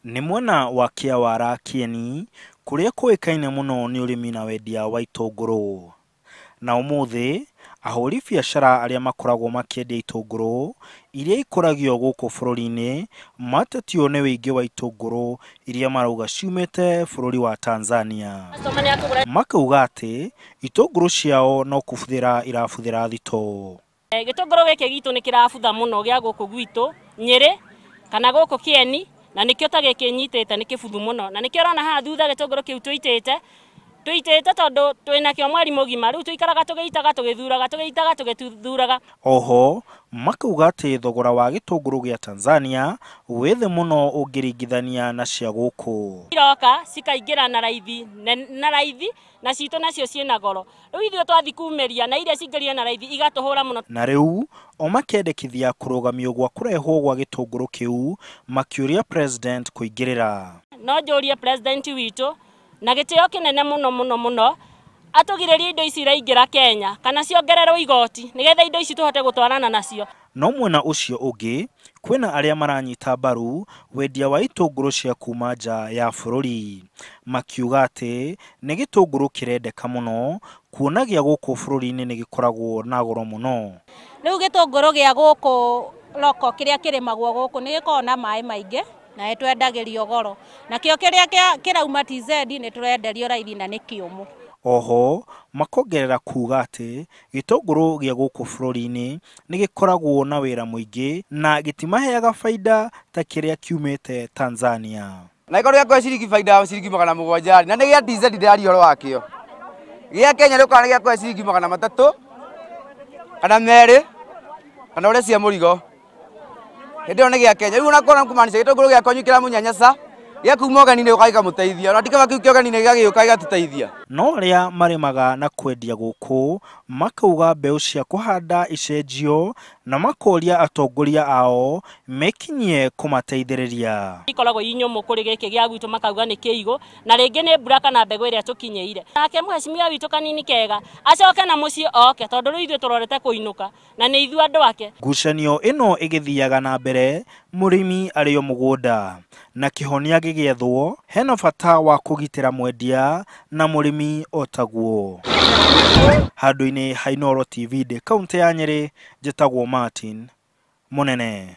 Nĩ mwena wa Kĩawara Kĩeni kũrĩa kũĩkaine mũno nĩ ũrĩmi na wendia wa itũngũrũ. Na ũmũthĩ ahũri biacara arĩa makoragwo makĩendia itũngũrũ iria ikũragio gũkũ bũrũri-inĩ matetio nĩ ũingĩ wa itũngũrũ iria marauga ciumĩte bũrũri wa Tanzania. Makauga atĩ itũngũrũ ciao no kũbuthĩra irabuthĩra thitoo. Gĩtũngũrũ gĩkĩ gitũ nĩ kĩrabutha mũno gĩa gũkũ gwitũ Nyĩrĩ kana gũkũ Kĩeni, na nĩkĩo ta gĩkĩ nyitĩte nĩ kĩbuthu mũno, na nĩkĩo ũrona haha thutha gĩtũngũrũ kĩu tũitĩte tondũ twĩnakĩo mweri mũgima, rĩu tũikaraga tũgĩitaga tũgĩthuraga tũgĩitaga tũgĩthuraga. Oho makauga atĩ thogora wa gĩtũngũrũ gĩa Tanzania wĩ thĩ mũno ũngĩringithania na cia gũkũ. Iroka cikaingĩra na raithi na raithi, na citũ nacio ciĩna goro, rĩu ithuĩ twathi kumĩria na iria cingĩrire na raithi igatũhũra mũno. Na rĩu o makendekithia kũrũgamio gwa kũrehwo gwa gĩtũngũrũ kĩu, makĩũria president kũingĩrĩra. No njũrie president witũ na gĩtĩo kĩnene mũno mũno mũno atũgirĩrie indo ici iraingĩra Kenya kana ciongererwo igoti nĩgetha indo ici tũhote gũtwarana nacio. No mwena ũcio ũngĩ kwĩna arĩa maranyita mbaru wendia wa itũngũrũ cia kuma nja ya bũrũri, makiuga atĩ nĩ gĩtũngũrũ kĩrendeka mũno kuona gĩa gũkũ bũrũri-inĩ nĩ gĩkoragwo na goro mũno. Rĩu gĩtũngũrũ gĩa gũkũ loko kĩrĩa kĩrĩmagwo gũkũ nĩ gĩkoragwo na maĩ maingĩ na nĩtwendagĩrio goro, nakĩo kĩrĩa kĩrauma TZ nĩ tũrenderio raithi na nĩ kĩũmũ. Oho makongerera kuga atĩ gĩtũngũrũ gĩa gũkũ bũrũri-inĩ nĩ gĩkoragwo na wĩra mũingĩ na gĩtimaheaga baida ta kĩrĩa kiumĩte Tanzania. Na ikorwo gĩakwa ciringi baida ciringi 700 na nĩ gĩa TZ ndĩraria ũhoro wakĩo. Gĩa Kenya rĩu kana gĩakwa ciringi 300 kana 2 kana ũrĩa cia mũrigo. Hĩndĩ ĩyo nĩ gĩa Kenya. Rĩu ona kumaanisha gĩtũngũrũ gĩakwa nyuĩ kĩramũnyanyasa gĩa kuma ũgeni-inĩ gĩũka gĩkamũteithia, ona ti kaba kĩu kĩa ũgeni-inĩ gĩgagĩũka gĩgatũteithia. No arĩa marĩmaga na kwendia gũkũ makauga mbeũ cia kũhanda icenjio na makoria atongoria ao mekinyie kũmateithĩrĩria. Ikoragwo i nyũmũ kũrĩ gĩkĩ gĩa gwitũ makauga nĩ kĩigũ na rĩngĩ nĩ mbura kana mbegũ ĩrĩa tũkinyĩire. Nake mheshimiwa witũ kanini kega acoke na mũciĩ oke tondũ rĩu ithuĩ tũrorete kũinũka na nĩ ithuĩ andũ ake. Ngucanio ĩno ĩgĩthiaga na mbere mũrĩmi arĩ o mũgũnda na kĩhonia gĩgĩethwo, hena bata wa kũgitĩra mwendia na mũrĩmi o taguo. Handũ-inĩ ha Inooro TV ndĩ kaũntĩ ya Nyĩrĩ, njĩtagwo Martin Mũnene.